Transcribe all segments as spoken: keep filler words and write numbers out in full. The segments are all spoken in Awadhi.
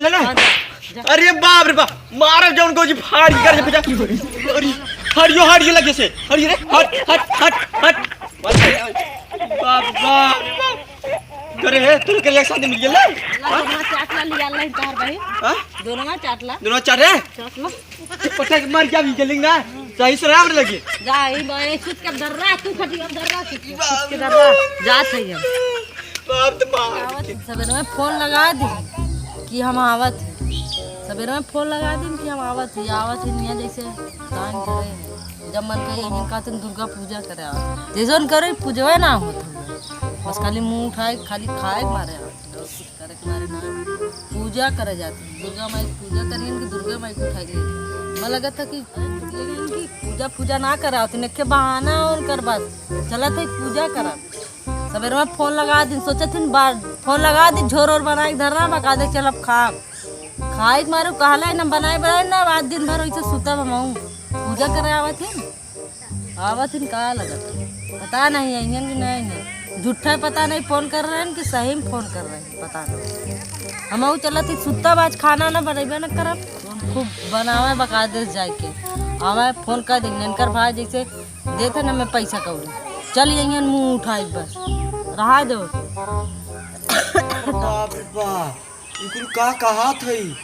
ले ना। अरे बाप रे बाप, मारा जौन को जी फाड़ के कर दे। अरे, हरियो, हरियो लगे से, हरियो रे, हट, हट, हट, हट। बाप रे बाप। करे है, तू के एक साथ मिल गेल ना? ला, दोनों चाट ला, लिया ला, तोहर भाई। हाँ? दोनों चाट ला। दोनों चाट रे? चाट ला। पटक मार क्या भी गेलिंग ना? सही से राम लगे। जा, ई बा, ए सुत के दर्रा, तू खटिया में दर्रा, सुत के, सुत के दर्रा। जात है हम। बाप तो बाप। आवत, सबेरे में फोन लगा दी कि हम आवत है। सबेरे में फोन लगा दी कि हम आवत है, आवत है, निया जैसे टांग धरे हैं। जब मन कहे यहीं का तुम दुर्गा पूजा करे आवत। जैसन करे पूजवे ना होत हम। बस खाली मुंह उठाए, खाली खाए के मारे आवत। करे के मारे ना पूजा करे जाती। दुर्गा माई की पूजा करियन कि दुर्गा माई को उठा के, मैं लगा था कि, लेकिन कि पूजा, पूजा ना करा होती, नखे बहाना उनकर बस चलत है पूजा करा। सबेरे में फोन लगा दी, सोचत हिन बार फोन लगा दी, झोर ओर बनाए के धरना, बका दे चल अब खा। खाए के मारे कहला है ना बनाए, बनाए ना, आज दिन भर वैसे सुतब हम। पूजा करे आवत हिन। आवत हिन का लगत? पता नहीं अइहन कि नहीं अइहन। झूठा पता नहीं फोन कर रहे हैं कि सही में फोन कर रहे हैं, पता नहीं। हम ऊ चलत ही सुत्ता बाज खाना ना बनैबे ना करब। खूब बनावे बका देस जाके। आवे फोन कर देंगे इनकर भाई जैसे देते ना मैं पैसा कौड़ी। चल अइहन मुंह उठाई बस। रहा दो। बाप रे बाप। ई कुल का कहात हई?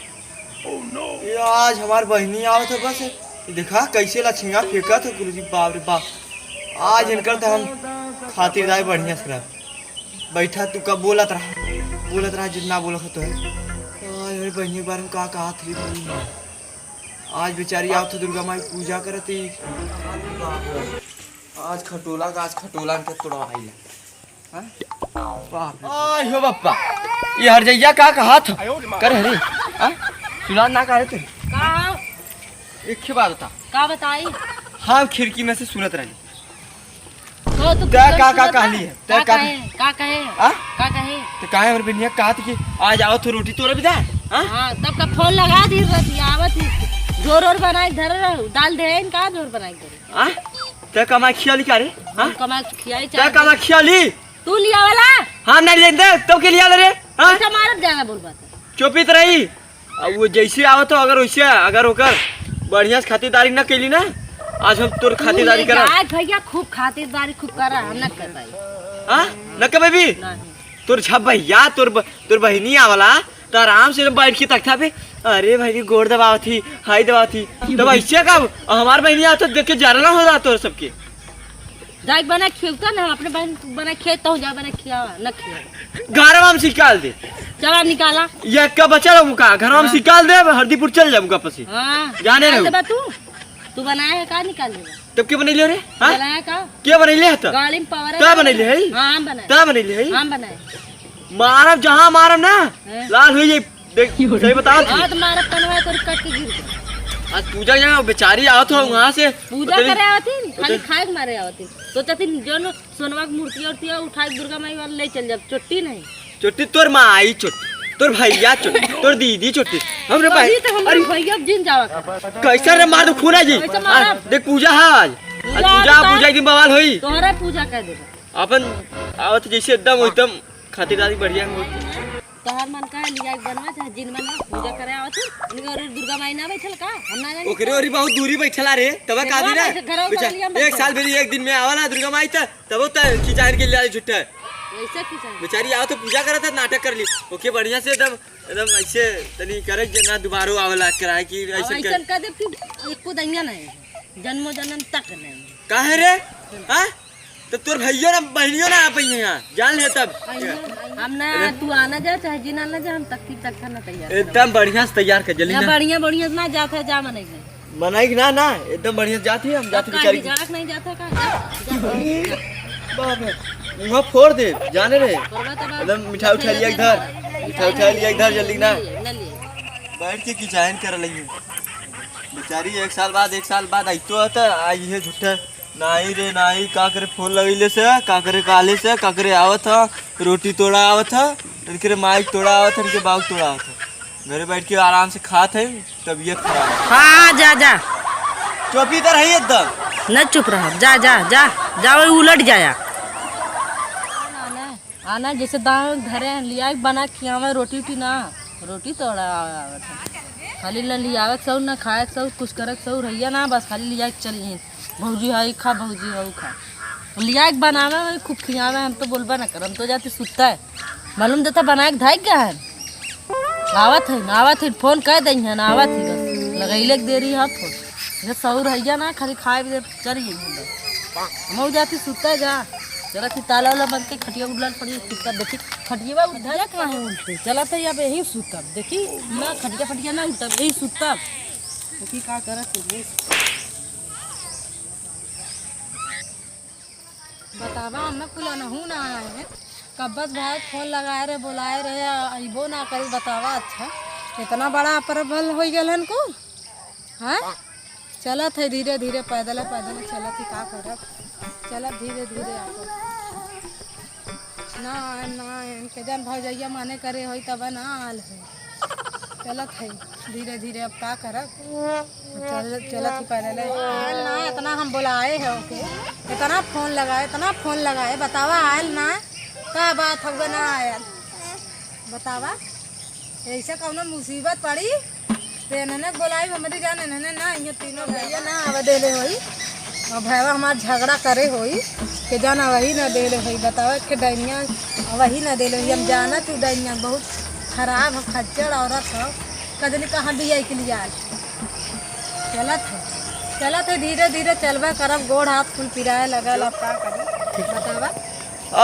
ये आज हमार बहिनी आवत है बस। ये देखा कैसे लछिया फेंकत है कुल जी, बाप रे बाप। आज इनकर तो हम खातिरदारी बढ़िया से करब। बैठा तू कब बोलत रहा, बोलत रहा जितना बोलत है तो है। आज हमारी बहिनी के बारे में का कहात हई कुल जी। आज बेचारी आवत है दुर्गा माई पूजा करत ही। आज खटोला का, आज खटोला इनके तोड़वाई ला। हाँ? बाप रे। आय हो बप्पा, ये हरजैया का कहात ह? करे हरे, हाँ? सुनात ना करे तेरे? का? एक ही बात बता। का बताई? हाँ, खिड़की में से सुनत रही। तो तू तै का, का, का कहली है? तै का का कहे? का कहे? हाँ? का कहे? तो काहे हमरे बहिनिया कहत कि आज आवत हो रोटी तोड़े बिदा? हाँ? हाँ, तब का फोन लगा दी रहती, आवत ही। झोर ओर बनाए धर रहू, दाल दे इनका झोर बनाए धर। हाँ? तै कमाई खियाली का रे? हाँ? हम कमाई खियाई तै चाहे कमाई खियाली? तू लिया वाला? हम नहीं लेते, तो के लिया ले रे? हाँ? अच्छा, मारब जाना बोल बात। चुपित रही। अब वो जैसे आवत हो, अगर वैसे, अगर ओकर बढ़िया से खातिरदारी न कैली ना, आज हम तोर तू खातिरदारी ले करा। जा भैया, खूब खातिरदारी खूब करा, हम न कर पाई। हाँ? न कर पाई? नहीं। तोर झब भैया, तोर ब-, तोर बहिनी आवला, तो आराम से बैठ के तख्ता पे, "अरे भाई, गोड़ दबावत ही, हाय दबावत ही।" तब ऐसे का, हमार बहिनी आवत देख के जरना हो रहा तोर सबके। जाए बना खेलता ना, अपने बहन बना खेलता हूँ, जा बना खियावा, न खियावा। घर में हम निकाल दे। चला निकाला। ये का बचा रहू का? घर में हम हाँ। निकाल दे, हरदीपुर चल जाबू वापस ही। हाँ। जाने निकाल रहू। देबा तू? तू बनाया है का निकाल देबा? तब के बनैले रे? हाँ? बनाया का? के बनैले है तो? गाड़ी में पावर का है। बनैले है? हाँ, हम बनाए। का बनैले है? हम बनाए। मारब जहाँ मारब ना, हैं? लाल होई जाई। देख, सही बताओ तू। हाँ, तो मारब कनवा तोर कट के गिर गया। आज पूजा यहाँ बेचारी आवत हो वहाँ से। पूजा उतरी। करे आवत ही, खाली उतरी। खाए के मारे आवत ही। सोचत ही जौन सोनवा के मूर्ति उर्तिया उठा के दुर्गा माई वाला ले चल जाब, चोट्टी नहीं। चोट्टी तोर माई चोट्टी, तोर भैया चोट्टी, तोर दीदी चोट्टी। हमरे भाई, तभी तो हमरे अरे भैया जिन जावा कर। कैसा रे मार दो खून है जी। कैसे मारब? हाँ, देख पूजा है आज। आज पूजा पूजा, होता। पूजा के दिन बवाल होई। तोहरे पूजा कर देबा। अपन आवत जैसे एकदम एकदम खातिरदारी बढ़िया हो। तोहार मन का लिया के बनवा चाहे जिन बनवा, पूजा करे आवत है। इनके और दुर्गा माई ना बैठल का? हम ना जानी। ओकरे ओरी बहुत दूरी बैठला रे, तब का दी ना? घरवा बैठ, घरवा बेचारी वाली हम एक बैठल। साल भरी एक दिन में आवा ना दुर्गा माई त, तब त खिंचाइन के लिए झूठा। वैसे खिंचाइन। बेचारी आओ तो पूजा करत है, नाटक कर ली। ओके, बढ़िया से एकदम, एकदम ऐसे तनी करे जे ना दोबारा आवला कराए कि अब ऐसे कर। ऐसन कर दे कि एको दंगा नहीं, जन्मो जन्म तक नहीं। काहे रे? हाँ? तो तोर भैयो ना बहनियो ना आ पाई है यहाँ, जान ले तब। हम ना, तू आना जा चाहे जिन आना जा, हम तख्ती तख्ता ना तैयार करब। एकदम बढ़िया से तैयार कर जल्दी ना ना। बढ़िया बढ़िया से ना जात है, जा मनई के। मनई के ना, ना, एकदम बढ़िया से जात ही, हम जात ही अब बेचारी का के। झगड़क नहीं जात है का? जा, जा। अरे, बाप रे, मुँह फोड़ दे, जाने रे। फोड़बा तो बाप। एकदम मिठाई उठाई लिया इधर, मिठाई उठाई लिया इधर जल्दी ना। ले, ले, ले। बैठ के किचाइन कर लगी। बेचारी एक साल बाद, एक साल बाद आई तो आता, आई है झूठा। नाई रे नाई, का करे फोन लगैले से, का करे काले से, का करे आवत ह, रोटी तोड़ा आवत ह, इनके माई तोड़ा आवत ह, इनके बाऊ तोड़ा आवत ह। घरे बैठ के आराम से खात है, तबीयत खराब है। हाँ, जा, जा। चुप ही तो रही एकदम। न चुप रह, जा, जा, जा, जा, वही उलट जाया। आना, जैसे दाल धरे हैं, लिया के बना के खियावे, रोटी उटी ना। रोटी तोड़ा आवत है। खाली न लियावे के सौर, न खाए के सौर, कुछ करे के सौर हैया ना, बस खाली लिया के चली हैं। भौजी हई खा, भौजी हऊ खा। लिया के बनावे में खूब खियावे, हम तो बोलबा न कर, हम तो जाती सुत्ता है। मालूम देता बनाए के धाइक गया है। आवत है, आवत है, फोन कर दई है, आवत है, बस लगैले के देरी है फोन। ये सौर हैया ना, खाली खाए भी दे, चली गई हम। हम जाती सुत्ता जा। चला थी ताला वाला बंद के खटिया उड़ल पड़ी, सुत्ता देखी। खटिया उधर कहाँ है उल्टे? चला था अब यहीं सुत्ता। देखी, ना खटिया फटिया ना उल्टा, यहीं सुत्ता। देखी का करत है ये। बतावा, हमें कुल अनहू ना आए हैं। कब्बस भाई फोन लगाए रहे, बोलाए रहे, अइबो ना करी। बतावा, अच्छा, इतना बड़ा अप्रबल हो गए हन कुल। हाँ, चलत है धीरे धीरे, पैदल पैदल चलत है, का करब, चलत धीरे धीरे आपन। ना आएन, ना आएन, के जान भौजैया मने करे होई तब ना आल है। चलत है धीरे धीरे, अब का करब, चल, चलत ही पैदल है। आएन ना, इतना हम बोलाए है ओके, इतना फोन लगाए, इतना फोन लगाए, बतावा आयल ना, का बात होगा ना आयल, बतावा। ऐसे कौनो मुसीबत पड़ी, तो इन्हने बोलाई हमरी जान, इन्हने ना, ये तीनों भैया ना आवे देले होई। और भैया हमार झगड़ा करे होई, के जान वही ना देले होई, बतावा के डैनिया वही ना देले होई। हम जाना तू डैनिया बहुत खराब हो, खच्चड़ औरत हो, कजनी कहाँ बिया के लिए आज। चलत है, चलत है, धीरे धीरे चलबे करब, गोड़ हाथ कुल पिराए लगल, अब का करी, बतावा।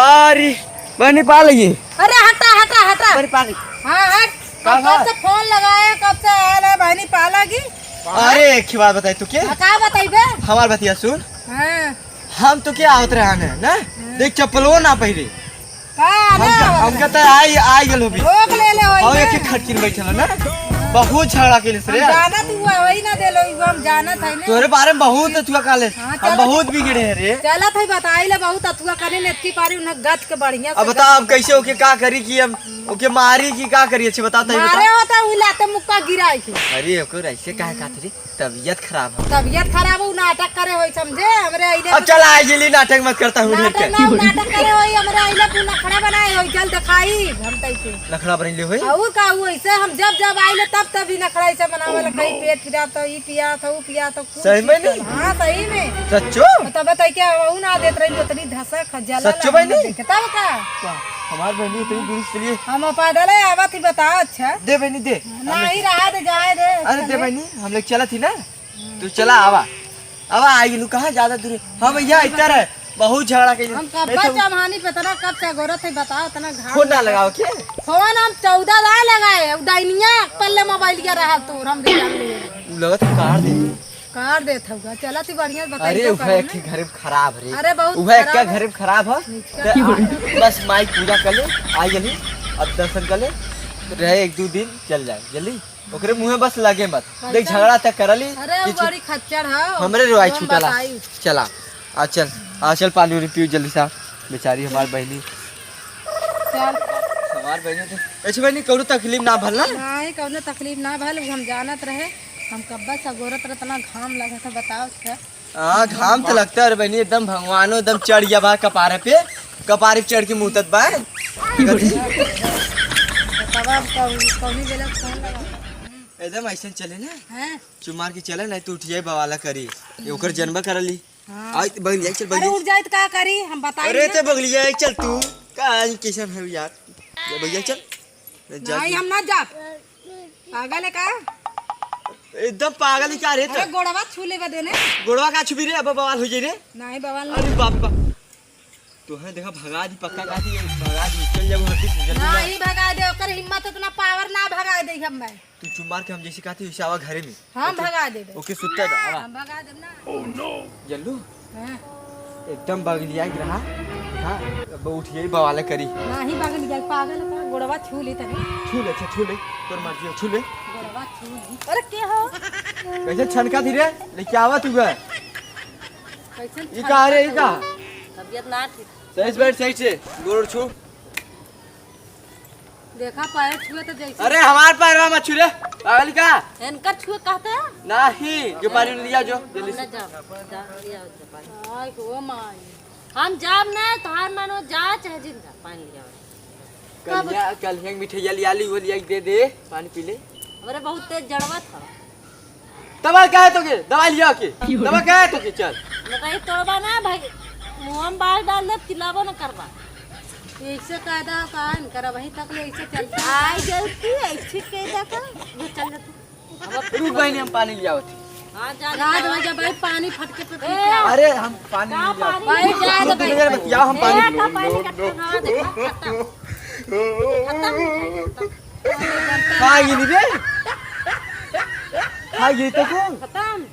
अरे, बहनी पा लगी। अरे हटा, हटा, हटा। बहनी पा लगी। हाँ, हट। का कब बात? से फोन लगाए, कब से आयल है बहनी पा लगी? अरे, एक ही बात बताई तू के? हाँ, का बताई बे? हमार बतिया सुन। हाँ। हम तो क्या आवत रहा ने, ना? हाँ। देख, चप्पलो ना पहिरे। का, अरे हमका, आवत हमका रहा। तो आई, आई गेल होबी। रोक ले ले होई और बे। एक एक खटकिन बैठल है ना? बहुत झगड़ा के लिए हम रे। जानत हुआ, वही ना देलो, वो हम जानत है ना। तोरे बारे में बहुत अथुआ काले। हाँ, हम चलत बहुत बिगड़े हैं रे। चलत है, बताई ले बहुत अथुआ करे, नेतकी पारी उन्हें गच के बढ़िया से अब बता, गच अब के कैसे ओके का करी कि हम ओके मारी कि का करी? अच्छे बता, तई मारे बता। होता, उ लाते मुक्का गिराई के। अरे, ओकर ऐसे काहे कहत रे? तबीयत खराब है। तबीयत खराब है, उ नाटक करे होई, समझे? हमरे अइले अब चल, आ गेली, नाटक मत करता हूँ, नाटक ना, नाटक करे होई, हमरे अइले तू नखड़ा बनाए होई, चल देखाई हम तई के। नखड़ा बनैले होई? और का, उ ऐसे हम जब जब आइले तब तब ही नखड़ा ऐसे बनावल, कहीं पेट पिरात, ई पियात, उ पियात, सही में नहीं? हाँ, सही में। सच्चो? तब बताई क्या, वहू ना देत रही, उतनी धसक, जला सच्चो लगा बहनी? देखे, तब का? का? हमार बहनी इतनी दूर से लिए। हम पैदल है, आवत ही बताओ, अच्छा। दे बहनी, दे। नहीं, रहा दे, जाए दे, अरे, दे चले। बहनी, हम लोग चलत ही ना। तू चला, आवा। आवा, आई गेलू, कहाँ ज्यादा दूर है? हाँ भैया, इधर है। बहुत झगड़ा कइले। हम कब नहीं तो चमहानी पे इतना कब से गोरत है, बताओ, इतना घाम फोन ना लगा। लगाओ के? फोन हम चौदह बार लगाए, उ डाइनिया पल्ले मोबाइल के रहा तोर, हम भी जान लिए। उ लगत है कार दे। कार देत हउगा, चलत ही बढ़िया, बताई अरे, तो उहे करो एक ना। ही घर में खराब रे। अरे, बहुत उहे एक खराब है। घर में खराब है। नीचे तो का? बस माई पूजा कर ले, आ गेली, अब दर्शन कर ले, रहे एक दो दिन, चल जाए जल्दी। ओकरे मुँहे बस लगे मत। कैसे? देख, झगड़ा तक करली अरे, कि उ बड़ी खच्चड़ है, हमरे रोवाई हम छूटला। बताई। चला, आ चल, आ चल, पानी उनी पीऊ जल्दी सा, बेचारी हमार बहनी। चल। हमार बहनी तो, अच्छा बहनी, कौनो तकलीफ ना भल ना? नहीं, कौनो तकलीफ ना भल, उ हम जानत रहे, हम कब्बा से गोरत रहे, इतना घाम लगत है, बताओ अच्छा। हाँ, घाम तो लगता है रे बहनी, एकदम भगवानो एकदम चढ़ गया बा कपारे पे, कपारे पे चढ़ के मुतत बा। बतावा, अब कौन, कौनी बेला फोन लगा? एकदम ऐसे चले ना, हैं? चुप मार के चले, नहीं तो उठिया बवाला करी। ये ओकर जनबा करली। हाँ। आई बगलिया चल, अरे बगलिया। उठ जाए तो का करी, हम बताई अरे ना। ते बगलिया चल तू, का आई कैसन है यार? ये भैया चल। जा नहीं, तू। हम ना जाब। पागल है का? एकदम पागल ही का रे अरे तो? गोड़वा छू लेबे देने। गोड़वा का छुबी रे, अब बवाल हो जाई रे। नहीं, बवाल अरे नहीं। बाप रे बाप। तो है देखा, भगा दी, पक्का कहा थी, भगा दी, चल जाबो हड्डी से, जल्दी ना, जा। ही भगा दे, ओकर हिम्मत उतना पावर ना भगा दे हम मैं। तू चुप मार के हम जैसे कहती वैसे आवा घरे में। हम ओके? भगा देबे। ओके, सुत्ता था, आवा। हम भगा देब ना। जल्लू, हाँ। एकदम बगलिया के रहा। हाँ, अब उठ गई, बवाल करी। नाही बगलिया, पागल का गोड़वा छू ली तनी। छू ले, अच्छा, छू ले, तोर मर्जी हो, छू ले। गोड़वा छू ली। अरे, के हो? कैसे छनका थी रे? लेके आवा तू घर। कैसे ई का रे, ई का? तबीयत ना ठीक। सही से बैठ, सही से। गोड़ छू। देखा, पैर छुए तो जैसे अरे, हमार पैरवा मत छू रे, पागल का? इनकर छुए कहते हैं? नहीं, जो पानी लिया जो, जल्दी से। हम ना जाब, जा, लिया जो पानी। आय हो माई। हम जाब ना, तोहार मानो जा, चाहे जिन जा, पानी लिया। कलिया, कलिया मिठाइया लिया ली, वो लिया के दे दे, पानी पी ले। हमरे बहुत तेज जड़वत ह। दवा का है तोके? दवा लिया के। दवा का है तोके? चल। बताई तोड़बा ना भाई, मुँह में बाल डाल दे, चिल्लाबो न करबा। ऐसे कायदा का इनकर अबहीं तक ले ऐसे चलता। आई गलती ऐसे कायदा का, जो चल जाती। रुक बहिनी, हम पानी लियावत ही। हाँ, जा, रात जा। में जब भाई पानी फटके पे ए, पी के आओ। अरे, हम पानी का नहीं लियावत। पानी? भाई, जा तू दे भाई। दुनिया में बतियाओ, हम ए, पानी का पानी का? हाँ, देखा, खत्म। खत्म, खत्म। खा गेली रे। खा गेली तो कौन? खत्म।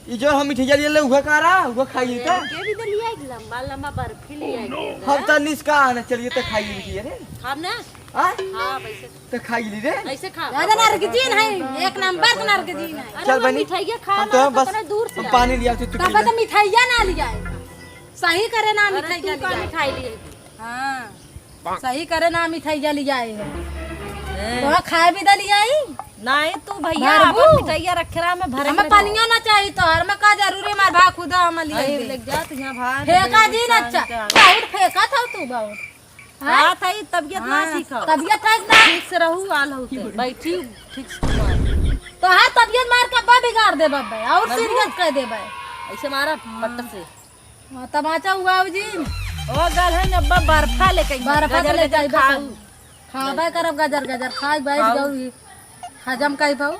ई जो हम मिठाइया लिए ले, उहे का रहा, उहे खा गेली तो। के भी तो लिया एक लंबा लंबा बर्फी लिया एक हम तो निष्का आना चलिए तो खा गेली रे। हम ना? हाँ? हाँ, वैसे। तो खा गेली रे। ऐसे खा। ज्यादा नरगजीन है, एक नंबर के नरगजीन है। अरे चल वो बनी, मिठाइया खा हम तो ला, बस, इतना दूर से हम आए। पानी लिया तू, तू तब पी ले। तो मिठाइया ना लिया है। सही करे ना अरे मिठाइया तू का लिया है। मिठाई लिए? हाँ, सही करे ना मिठाइया लिया है। हैं? तो खाए भी दे लिया है। नहीं तू भैया, भरबू? अपन मिठाइया रखे रहा, मैं भरे हमें में पनिया ना चाहिए तो, हमें का जरूरी, हमार भाई खुदा हमें लिया अरे है। ले जा तू यहाँ भाई, फेंका दे, जी ना नुकसान अच्छा, क्या? बहुत फेंका था तू बहुत। हाँ? का था, ई तबियत ना हाँ, ठीक हो। तबियत ठीक ना। ठीक से रहू, आल हो के। बैठी, ठीक से घुमा। तो हर तबियत मार के अब्बा बिगाड़ दे बब्बे, और मरबू? सीरियस कर दे बे। ऐसे मारा पट्ट से। हाँ, तमाचा हुआ हो जी। ओ गल है न अब्बा बर्फा लेके आई, बर्फा गजर, तो ले गजर जाई, खाऊ। बस। खाबे करब गजर गजर, खाई बैठ खाऊ। जाऊ ही। हजम कई पाऊ।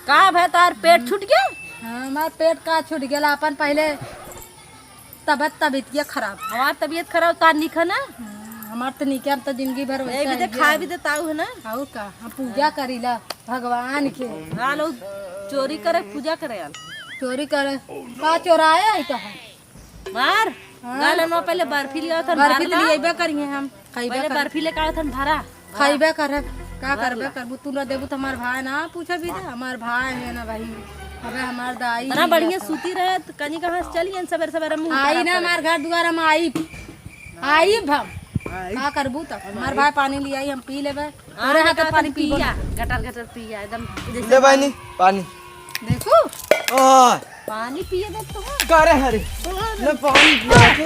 का भे तार पेट छूट गया? हाँ, हमार पेट का छूट गया, अपन पहले तबियत, तबियत ये खराब। हमार तबियत खराब, तार निक है ना? हम्म, हमार तो निक है, हम तो जिंदगी भर ए, वैसे भी दे, ही खा है। भी दे, ताऊ है ना? और का, हम पूजा करीला भगवान के। हाँ, लोग चोरी करे, पूजा करे आल। चोरी करे, का चोराए आई तो है? मार, हाँ। गालन में पहले बर्फी लिया था, बर्फी भरा तो था। लिएबे करिए हम, खइबे पहले करब। बर्फी लेके आया था, भरा। खइबे करब, का भर करबे ला। करबू? तू ना देबू तो हमार भाई ना पूछे भी दे, हमार भाई है ना भाई, अबे हमार दाई इतना है बढ़िया तो। सूती रहे तो कनी कहाँ से चली गई सवेरे सवेरे मुँह आई उतारा ना करे। हमार घर दुआर हम आई, आई हम। आई। का करबू तब? हमार भाई पानी ले आई, हम पी लेबे। हाँ, तोरे हाथ गटर पानी पीबो। पिया, गटर गटर पिया, एकदम जैसे ले बहिनी, पानी। देखू? ओए। पानी पिए दे तो। का रे हरे? ले पानी लिया के।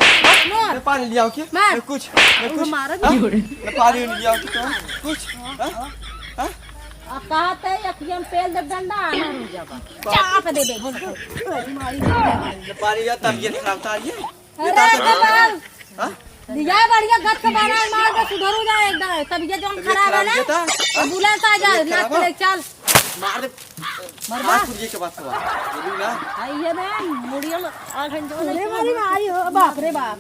नो। ले पानी लिया के। मार। ले कुछ, ले वो कुछ। मारा हाँ? नहीं। ले पानी लिया के तो। कुछ। हाँ? हाँ? अब कहा ते अखियन पेल दे डंडा, आना रुक जाबा। चाप दे दे। ले पानी लिया, तबियत खराब था ये। अरे, ये बाल। हाँ? दिया बढ़िया गच से बना, मार के सुधरू जाए एकदम। तबियत जौन तबियत खराब है खराब ना, है तो? एम्बुलेंस आ जाए, तबियत नाक खराब पे है? ले चल। मार दे। मरबा। मार खुद ये के बात हुआ। बोलू ना। आ, ये ना, मुड़िया में आ घंटे में अरे नहीं मारी माँ, आई हो, बाप रे बाप।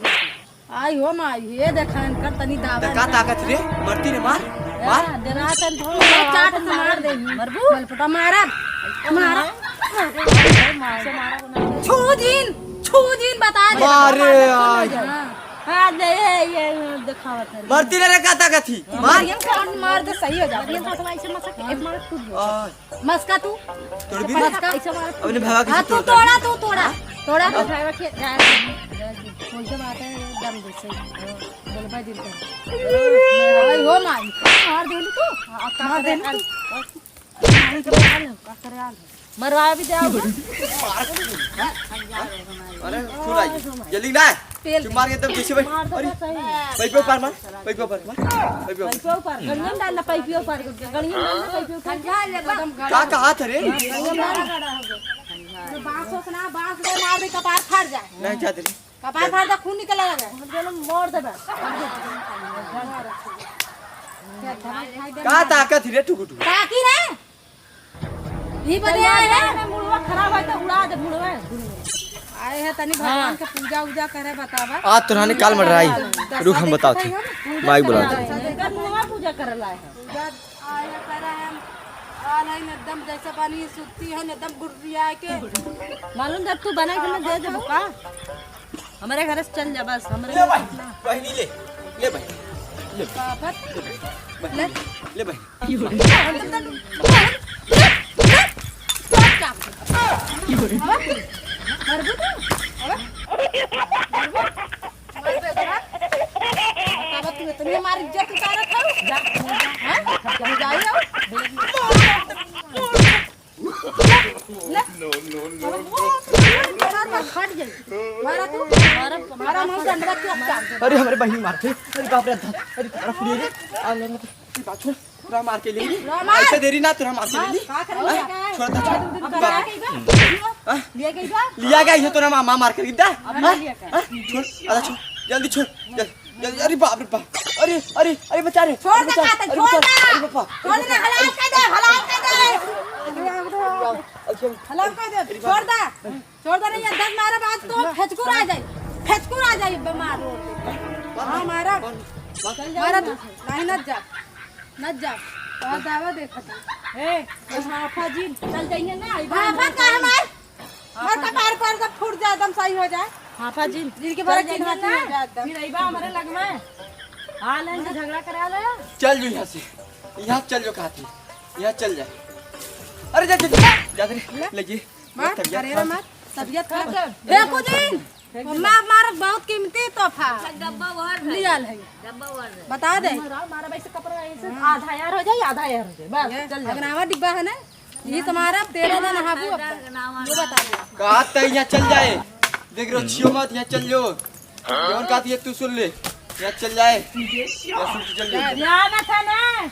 आई हो माँ, ये देखा इनकर तनी दावा तो का ना। ताकत रे? मरती रे, मार। मार। हाँ, डरा तन थोड़ा ये चाट से मार दे। मरबू? मलपटा मारा। मारा। मार। छू दिन, छू दिन बता दे। मारे मार दे, आई। हाँ। हाँ, दे, ये, ये दिखावत है। मरती रे, का ताकत थी? मार। मरियम का मार दे, सही हो जा। मरियम का तो ऐसे मसक, एक मार टूट गया। आ। मस्का तू। तोड़ भी मस्का। ऐसे मार। अपने भावा के हाँ, तू तोड़ दे। तोड़ा, तू तोड़ा। हाँ? तोड़ा। हाँ। भावा के, जा, जा, जा, जा। वैसे बात है, दम जैसे। बोल, भाई, दिल कर। भाई, हो माई। मार देलू तू। हाँ, का मार करे देलू हाल? तू। का करे हाल? मरवा भी जाओ। अरे, सुन आई, जल्दी ना। तेल चुप मार के एकदम पीछे बैठ। मार दो अरे, सही। पैपे ऊपर मार, पैपे ऊपर मार, पैपे ऊपर। पैपे ऊपर, गड़िया में डालना, पैपे ऊपर, गड़िया में डालना, पैपे ऊपर। का कहा था रे? गड़िया में डालना। बांस हो ना, बांस दे मार दे, कपार फाड़ जाए। नहीं जाते रे। कपार फाड़ दे, खून निकले लगे। हम दोनों मार देबे। का ताकत रे टुकु टुकु? ताकी रे। ई बने आए हैं। मुड़वा खराब है तो उड़ा दे मुड़वा। आए हैं तनी भगवान के पूजा उजा करे बतावा। आज तो रानी काल मर रही। रुक हम बताओ थे। माइक बुलाओ थे। इनकर मुड़वा पूजा करे लाए हैं। पूजा आए हैं करे हैं। आ नहीं एकदम जैसे बनी सुत्ती है एकदम गुर्रिया के। मालूम जब तू बना के मैं दे देबो का? हमारे घर से चल जा बस, हमारे ले घर भाई, से ना। बहिनी ले, ले भाई, ले। बाबा। ले भाई, ले। ले भाई। मरबू तू? अबे? मरबू? मरबू तू? बाबा, तू इतनी हमारी इज्जत उतारत हो? जा, जा। हाँ? जा, जा, जा। ले। No, no, no, no। हट जाई। मारा तू। मारा, मारा, मारा। अरे, हमरे बहिनी मारत है। अरे बाप रे, अरे, अरे, पूरा फुरिया रे। आ, ले, ले, ले, बात सुन। तोरा मार के ले ली। तोरा मार। ऐसे देरी ना, तोरा मार के ले ली। का करे हाँ? का? छोड़ दे, छोड़। अब बाप। का कही बा? हाँ? लिया गई बा? लिया गया, ये तोरा मामा मार के गिद्दा। अब हाँ? लिया का? हाँ? छोड़, अरे छोड़, जल्दी छोड़, जल्दी, जल्दी। अरे बाप रे बाप, अरे, अरे, अरे बचा रे, छोड़ अरे दे, बचा, का अरे छोड़ बचा, दे। अरे बापा, छोड़ दे, हलाल कर दे, हलाल कर दे। अच्छा। हलाल कर दे, छोड़ दे। छोड़ दे, नहीं, दस मारा बाद तो फेचकुर आ जाई, फेचकुर आ जाई बीमार हो के। हाँ, मारा, मारा, नहीं, न जा, न जा, बहुत दावा देखत है। ए, ए, हाफा जी, चल जाइए ना, आई हाफा बात का हमार, हमार कपार पर सब फूट जाए, एकदम सही हो जाए। हाफा जी, जिनके चल बारे जाइए चिन्हत ना, नहीं हो जाए एकदम। फिर अइबा हमारे लग में, आ लें तो झगड़ा करा ले। चल जो यहाँ से, यहाँ चल जो कहती, यहाँ चल जा। अरे जा, जा, जा, जा, जा, ले। ले जी। मार, तबियत अरे खराब। मार, तबियत खराब। फेंकू जिन। फेंक दे। मार, मार, बहुत कीमती तोहफा। अच्छा, डब्बा ओहर है। लियाल है। डब्बा ओहर है। बता दे। मारा, मारा, वैसे कपड़ा ऐसे हाँ। आधा यार हो जाए, आधा यार हो जाए। बस, ये चल जा। अगनावा डिब्बा है ना? ये तुम्हारा तेरह दिन हाबू अब तक। अगनावा ये बता दे। कहा तै यहाँ चल जाए। देख रहो, छियो मत, यहाँ चल जो। जौन कहती है तू सुन ले। यहाँ चल जाए। यहाँ सुन के चल जाए। जाना था ना।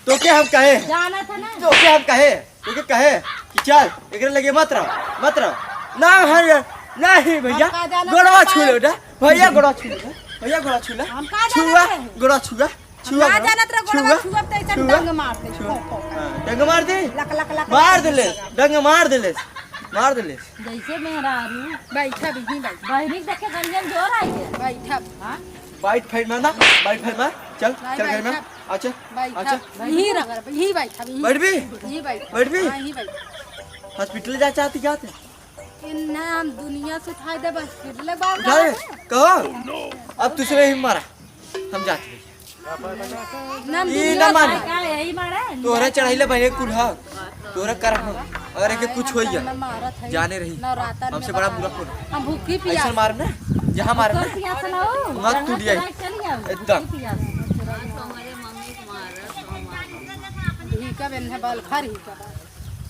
तो क्या हम कहे? जाना था ना। तो क्या हम कहे? तो क्या कहे कि चल, एकरे लगे मत रह, मत रह। ना, हाँ यार, नहीं भैया, हम का जाना गोड़वा था? छू ले बेटा, भैया गोड़वा छू ले, भैया गोड़वा छू ले। हम का छुआ, जानत रहे? गोड़वा छुआ, छुआ ना गोड़वा, जानत रहे, गोड़वा छुआ, छुआ, तो ऐसे छुआ, डंग मार दे। छुआ। हाँ, डंग मार दे। लक, लक, लक, मार लक, दे ले, लक। डंग मार दे ले, मार दे ले। जैसे मेहरारू। बैठा भी, ही बैठा। बहिनी के देखे गंजन जोर आई है। बैठा। हाँ? बाइट फाइट मार ना, बाइट फाइट मार। चल, भाई, चल घर में। बैठा। अच्छा, बैठा। अच्छा। यहीं रह, यहीं बैठा, यहीं। बैठ भी? यहीं बैठा। बैठ भी? हाँ, यहीं बैठा। हॉस्पिटल जा चाहती क्या थे? इन्ना हम दुनिया से उठाए दे, बस फिर ले बात उठा ले, करो। कहो। अब तुझसे ही मारा, हम जाते हैं। ना, ई दुनिया ना माने। का है, यही मारा है। तोहरा चढ़ाई ले बहिनी कुल ह। तोहरा करम ह। अगर एके कुछ होई गया, मारत है। जाने रही। नवरात्र हमसे में बड़ा बताओ। बुरा कौन? हम भूखी पियास। ऐसे मारब ना, जहाँ मारब ना, तोर पियास ना हो, वहाँ जहाँ टूट जाए। चढ़ाई चली आओ, एकदम। भूखी पियास। ही का बेन है, बाल भर ही का बाल।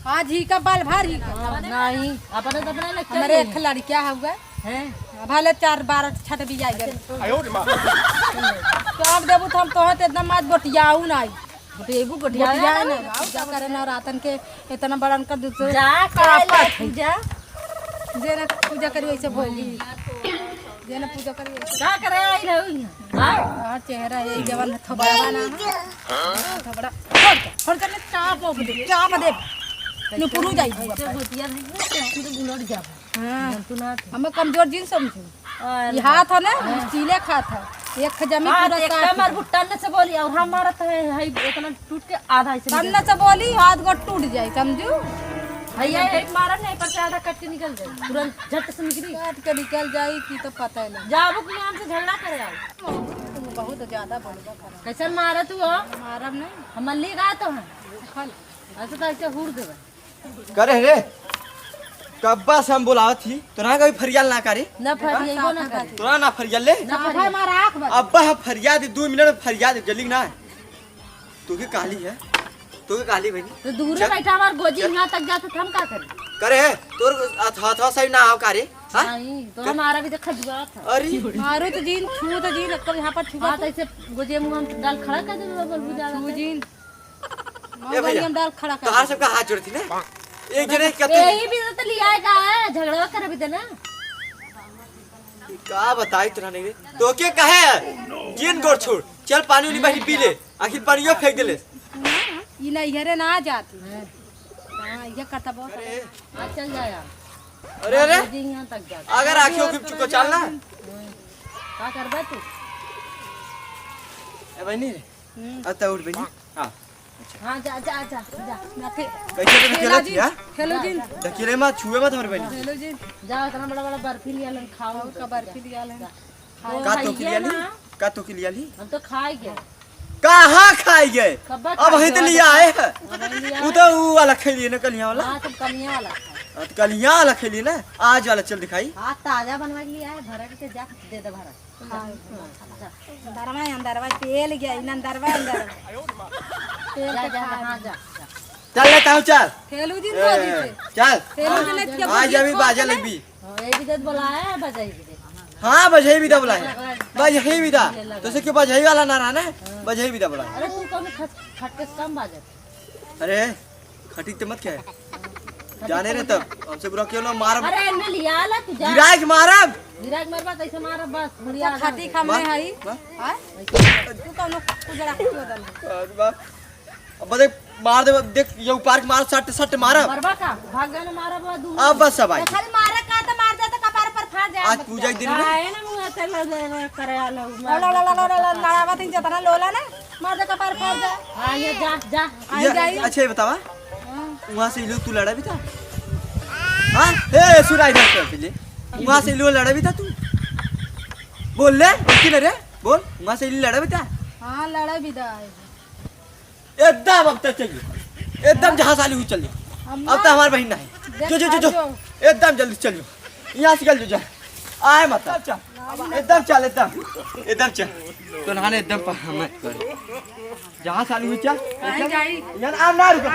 आज ही का बाल भर ही का। नहीं, अपने तो अपने लग हमारे चलिए। एक लड़किया हुआ। हैं? भले चार बार छठ भी आई गए। आयो रे माँ। तो अब देबू तो हम तोहे तो एकदम आज गोटियाऊ ना आई। गोटियाबू, गोटियाए गोटियाए ना। ना, पूजा करे नवरातन के इतना बड़न कर दूसरे जा, का कापत ले है। पूजा? जे ना पूजा करी वैसे भोगी। जे ना पूजा करी वैसे। का करे आई रहू यहाँ? हाँ? और चेहरा है जवन थोबड़ा ना। थोबड़ा। फोड़ कर, फोड़ कर ले, चाप दे, चाप दे। नुपुरु जाई तू ऐसे अपन। गोटिया नहीं है, तो हम तो बुलट जाबो। हाँ। जब तू ना थे। हमें कमजोर जिन समझू। और ये हाथ है ना, हाँ। स्टीले का हाथ है। एक जमीन हाँ, पूरा तो एक साथ कमर है। घुटन से बोली और हम मारत है, है इतना टूट के आधा ऐसे तन्ने निकल से बोली, हाथ गोड़ टूट जाए, समझू? भैया, एक मारब नहीं, पर से आधा कट के निकल जाए, तुरंत झट से निकली। काट के निकल जाई कि तो पता ही नहीं। जाबो कि नाम से झगड़ा करे आओ। तुम बहुत ज्यादा बोलबा करो। कैसन मारत हो? मारब नहीं। हम मल्ली गा तो हैं। खल। ऐसे तो ऐसे हुर देबे। करे रे, कब्बा से हम बोलावत ही, तोरा कभी फरियाल ना करे? ना फरियाइबो ना करे। तोरा ना फरियाल ले? ना फरियाल। मारा आँख बंद। अब्बा हम फरियाद, दू मिनट में फरियाद, जल्दी ना। तू के कहली है? तू के कहली बहिनी? तो दूरे चल। बैठा हमार गोजी चल। यहाँ तक जात हम का करी? करे है, तोर हथ-, हथवा सही ना हो का रे? हाँ? नहीं, तो हमारा भी देखा जुआ था। अरे। मारो तो जीन, छू तो जीन, अक्कल यहाँ पर छुआ हाँ, तो। तो ऐसे गोजे मुँह हम डाल खड़ा कर दे, बाबा, बुझा छू जीन। ए भैया, हम डाल खड़ा कर तोहार दे। सबका हाथ जोड़ती ना। एक जने के कहते यही भी तो लिया है का है, झगड़ा कर भी देना। का बताई तोरा नहीं रे। तो के कहे, जिन गोड़ छोड़, चल पानी उनी बही पी ले, आखिर पानियो फेंक देले। ई नैहरे ना जाती। हाँ, ये करता बहुत अरे। हाँ, चल जाया। अरे, अरे। जी, यहाँ तक जा। अगर आँखियों की चुको चाल ना। का करबे तू? ए बहिनी रे। हम्म। अब तो उठ बहिनी। हाँ। हाँ, जा, जा, जा, जा। ना थे। कैसे तो खेला खेला जी, यार? खेलो जी। ढकेले मत, छुए मत हमारे बहिनी। खेलो जी। जा, इतना बड़ा, बड़ा बर्फी लिया लन, खाओ। और का बर्फी लिया लन। खाओ। का तो भैया खिलिया ली? ना। का तो खिलिया ली? हम तो खाए गए। कहाँ खाए गए? कब्बा अब खाए वहीं तो गए? लिया आए हैं। अब वहीं लिया वो तो वो वाला खेलिए ना, कलिया वाला। हाँ, तुम कलिया वाला खाओ। हाँ, तो कलिया वाला खेलिए ना, आज वाला चल दिखाई। हाँ, ताजा बनवा के लिया है, भरा के जा, दे दे भरा। हाँ। दरवा अंदरवा तेल गया, इन अंदरवा अंदर। तेल जा, के जा, खा हाँ, ले। जा, जा। चल लेता हूँ, चल। खेलू जी ए, मोदी से। चल। खेलू जी ने क्या आज बोली अभी को बाजा खेले? लगबी। हाँ, ये भी जब बुलाया है, बजाई भी दे। हाँ, बजही बिदा बोलाए। बजही बिदा। तो से क्यों बजही वाला ना रहा ना? बजही बिदा बोलाए। अरे तू कम खट-, खट के कम बाजत। अरे, खटी ते मत क्या है? जाने रे तब, हमसे बुरा क्यों ना मारब। अरे, एने लिया ला तू जा। गिराए के मारब। गिराए के मारबा, तैसे मारब बस, मुड़िया अच्छा, खटी खा मार, में हई। मार। हाँ? तू कौनो कुजड़ा क्यों दन? अरे बाप। अब देख, मार दे, देख, ये ऊपर के मार, सट, सट मारब। मरबा का? भाग गए ना, मारब वो दूर। अब बस सब आई। तो खाली मारे का तो मार दे तो कपार पर फाड़ जाए। आज पूजा के दिन है ना? आए ना मुँह से लड़, लड़, लड़ करे आलो, ला, ला, ला, ला, ला, ला, लड़ावा तीन जतना लोला ना, मार दे कपार फाड़ दे। हाँ, ये जा, जा। आई ये, जाई। अच्छा, ये बतावा, हाँ। वहाँ से इलो तू लड़ा भी था? हाँ? ए, सुनाई दे, चल, चल, वहाँ से इलो लड़ा भी था तू? बोल ले, बोल के ना रे, बोल, वहाँ से इलो लड़ा भी था? हाँ, लड़ा भी था। एकदम अब तक चलियो, एकदम जहाँ साली हुई चलियो। अब तो हमार बहिन ना है। जो, जो, जो, जो, एकदम जल्दी चलियो, यहाँ से चल जो, जा। आए मत, चल, चल। एकदम चल, एकदम, एकदम चल। तो नहाने एकदम पर हम मत कर। जहाँ साली हुई चल, चल। यार, आम ना रुको।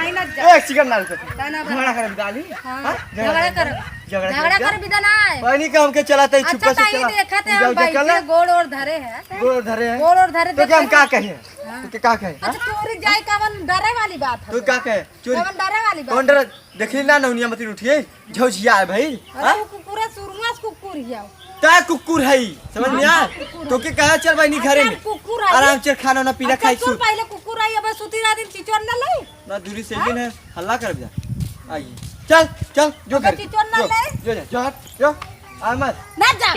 एक सेकंड ना रुको। झगड़ा करे बिदा ली। हाँ, हाँ? झगड़ा कर। झगड़ा कर। झगड़ा कर बिदा ना है। पानी का हमके चलाते ही अच्छा, छुपा से ताई चला। देखा थे हम भाई के गोड़ और धरे हैं। गोड़ धरे हैं। गोड़ और धरे तो क्या हम देखा का कहें? हाँ। तो के का कहे? अच्छा, चोरी जाए कवन डरे वाली बात है? तो का कहे? चोरी। कवन डरे वाली बात? कौन डरे? देखली ना नौनिया मती उठिए, झौझिया है भाई। अरे हाँ? वो कुकुर है, सुरुआ से कुकुर ही है। ता कुकुर है, समझ में हाँ, आया? कुकुर तो है। के कहा चल भाई नी घरे अच्छा, में। कुकुर है। आराम से खाना ना पीना अच्छा, खाई सुन सुत। पहले कुकुर आई, अब सुती रात दिन चिचोर ना ले। ना दूरी से हाँ? दिन है, हल्ला कर दिया। आइए। चल, चल, जो अब घर। चिचोर ना जो, ले। जो, जो, जो, हट, जो। आ मत। ना जा।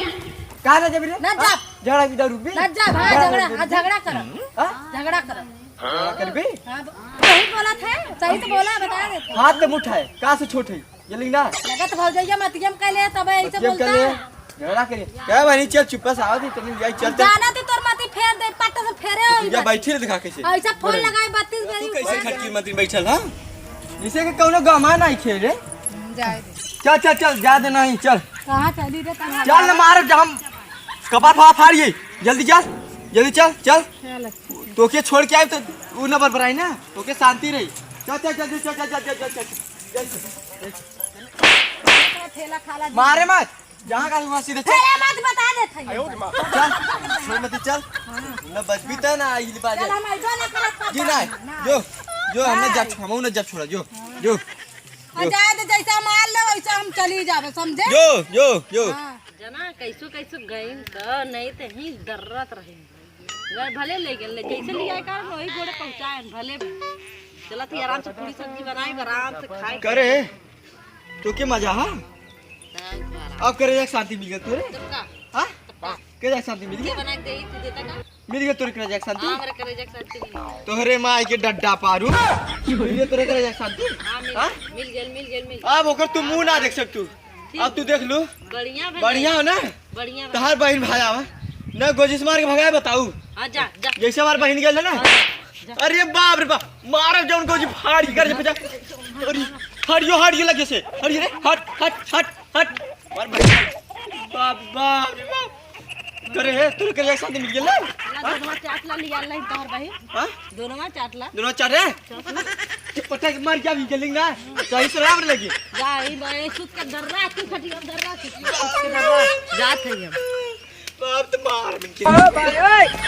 कहाँ ना जबरी? ना जा। हाँ? झगड़ा की दारू पी? ना जा, हाँ, झगड़ा, हाँ, झगड़ा कर। हाँ? झगड़ा कर। झगड़ा करबे? हाँ, ब-, सही बोला था, सही तो बोला, बता देते। हाथ तो मुठा है, कहाँ से छोट है? ये लिंग ना? लगत भौजैया मतियम कर ले, तब ऐसे मतियम कर बोलता ले। है। झगड़ा करिए। क्या बहनी, चल चुप्पा से आओ, तनी जाई, चल, चल। जाना तो तोर मती फेर दे, पट्ट से फेरे हो या इधर। बैठी ले दिखा कैसे? ऐसा फोन अरे। लगाए बत्तीस तू बजे कैसे उठा। खटकी मती बैठल, हाँ? जैसे कि कौनो गमा नहीं खेले। हम्म, जाए दे। चल, चल, चल, जा दे नहीं, चल। कहाँ चली रे, कहाँ चल न मार, जा हम कपार फाड़ फाड़िए। जल्दी चल, जल्दी चल, चल। चल। तोके छोड़ के आए तो उ न बरबराई ना, तोके शांति रही। चल, चल, चल, चल। ठेला खाला जी। मारे मत, जहाँ का वहाँ सीधे चल। ठेला मत बता देत है। चल, छोड़ मत, चल। न बचबी त ना आई बाजे। चल, हम ऐसा ना करत जी ना, ना। जो, जो, हम न जा, हम न जा छोड़ा, जो, जो। आ जाए तो जैसे हम आ ले, वैसे हम चली जावे, समझे? जो, जो, जो। हाँ। जना, कैसो, कैसो गइन त, नहीं त ही दर्रत रहे। गए भले ले गेल, ले जैसे लिया कर, वही गोड़े पहुँचाए, भले चलत ही आराम से पूरी सब्जी बनाए, आराम से खाए। करे, तो के मजा, हाँ? तब आराम। अब करे एक शांति मिल गया तोरे? तब का? हाँ? तब का? के जाए शांति मिल ये गया? बना के दे, तू देता का? मिल गया तोरे करे जाए शांति? हाँ, मेरे करे जाए शांति मिल गया। तोहरे माई के डड्डा पारू। मिल गया तोरे करे जाए शांति? हाँ, मिल, हाँ? मिल गेल, मिल गेल, मिल गेल। अब ओकर तू मुंह ना देख सकतू। ठीक। अब तू देख लू। बढ़िया बा। बढ़िया हो ना? बढ़िया बा। तहार बहिन भाई आवा। ना गोजिस मार के भगाए बताऊ। हाँ, जा, जा। जैसे हमार बहिन गेल ना, हाँ, जा, जा। अरे बाप रे बाप, मारब जौन गोजी फाड़ के कर जा। अरे, हटियो, हटियो लगे से। हटियो रे, हट, हट, हट, हट। मार भाई। बाप, बाप रे बाप। करे है, तू करे एक साथ मिल गेल ना? ना, हाँ? दोनों चाट ला लिया ला तोहर बहिन। हाँ? दोनों चाट ला। दोनों चाट रे? चाट ला। पता है, मर जा, मिल गेल ना? सही से राम लगे। जा, ई बा, ए, सुत के दर्रा, तू खटिया दर्रा, सुत के दर्रा। जात है हम। बाप तो मार मिल गेल। ओ भाई, ओए।